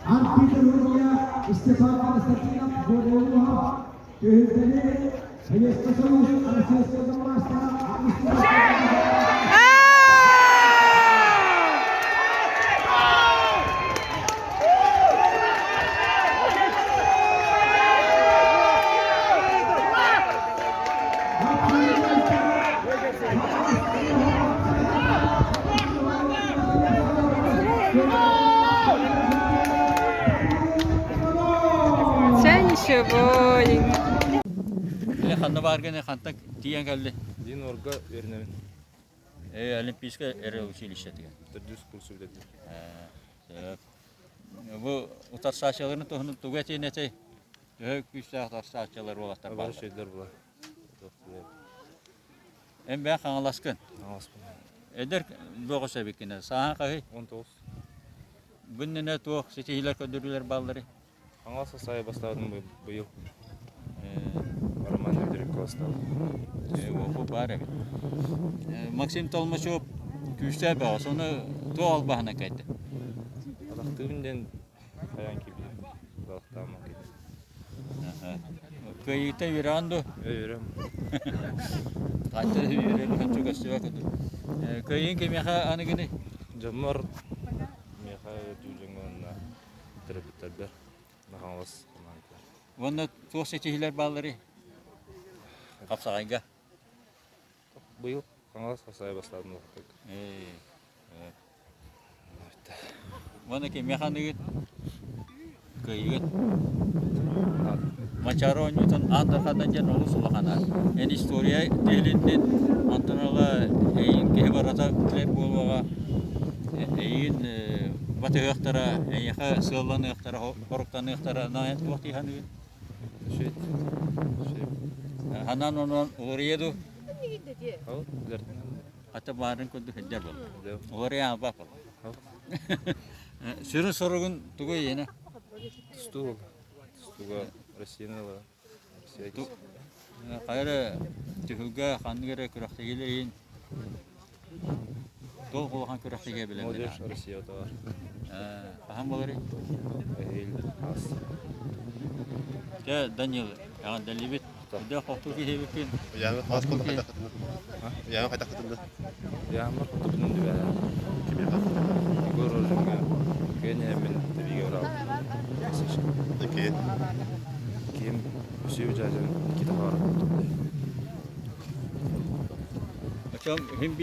Архитектурия Степан Константинов Гоголев түһүлгэни Советский Союз Российскай маастара Чэ, ничего. Или ханна бааргын хантан тиийэн кэлли? Дин орга үөрэнэбин. Э, Олимпийское эрэ училищетыгар. Төрдүс курсу бүтэрдим. Сөп. Бу утарсааччыларын туһунан тугу этиэн этэй? Төһө күүстээх утарсааччылар уолаттар Бары бааллар? үчүгэйдэр була. Эн бэйэ Хаҥаласкын. Хаҥаласпын. Эдэр бөҕөс эбиккин. Сааһын хаһый? 19. Бу иннинэ туох ситиһиилэр көрдөрүүлэр баалларый? Хаҥалас саайа бастаабытым быйыл. Роман Дмитриевка бастаабытым. Уопу баар эбит. Максим Толмачев күүстээх бөҕөс. Ону туох албаһынан кэлдэ? Атахтыыбын диэн хайаан киирбитим. Балыктааммын киирдим. Кыайыыта үөрэҕин дуо? Үөрөм. Ханта үөрэн ханча көстүбэт курдук. Кыайыыҥ кимиэхэ аныгыный? Дьоммор миэхэ дьүүллэҥҥэ уонна төрөппүттэрбэр Хаҥалас хамаандатыгар. Уонна туох ситиһиилэр баалларый? Хапсаҕайга. Быйыл Хаҥалас хапсаҕай бастаабытын улахаттык. Уонна кимиэхэ аныгыт? Кыайыгыт. Мачаара оонньуутун аан дарханна диэн олус улахан аат. Эн история тиһилиннин, онтон ыла эйигин киһи барыта билэр буолуоҕа. Эйигин батыһыахтара, эйиэхэ сыалланыахтара, хоруктаныахтара. Эн туох дии саныыгын? Үчүгэй. Үчүгэй. Ханан онон уларыйа дуу? Ол билэр. Хата баарын курдук сылдьар буолла. Уларыйа албах буолла. Сүрүн соругун тугу иэнэ? Тустуу. Тустууга Россияны ыла. Россия Хайа эрэ түһүлгэ ханнык эрэ күрэхтэһиилэр иһин туох улахан күрэхтэһиигэ билэн Молодежь Россия бар. Хаһан буоларый? Эһиил аас. Дьэ, Данил, эҕэрдэлиибит. Өйдөөх хохтуу киһибиккин. Ыйааҥы хаас буолла хайдах кытынна? Ыйааҥы хайдах кытынна? Ыйааҥмар хотубунун дүбээ. Кимиэхэ? Егор Рожиҥҥа күөн эһэммин тэбиигэ быраабым. Киин. Киим үсүү дьаадьан Никита Хабаров. Очон иһин.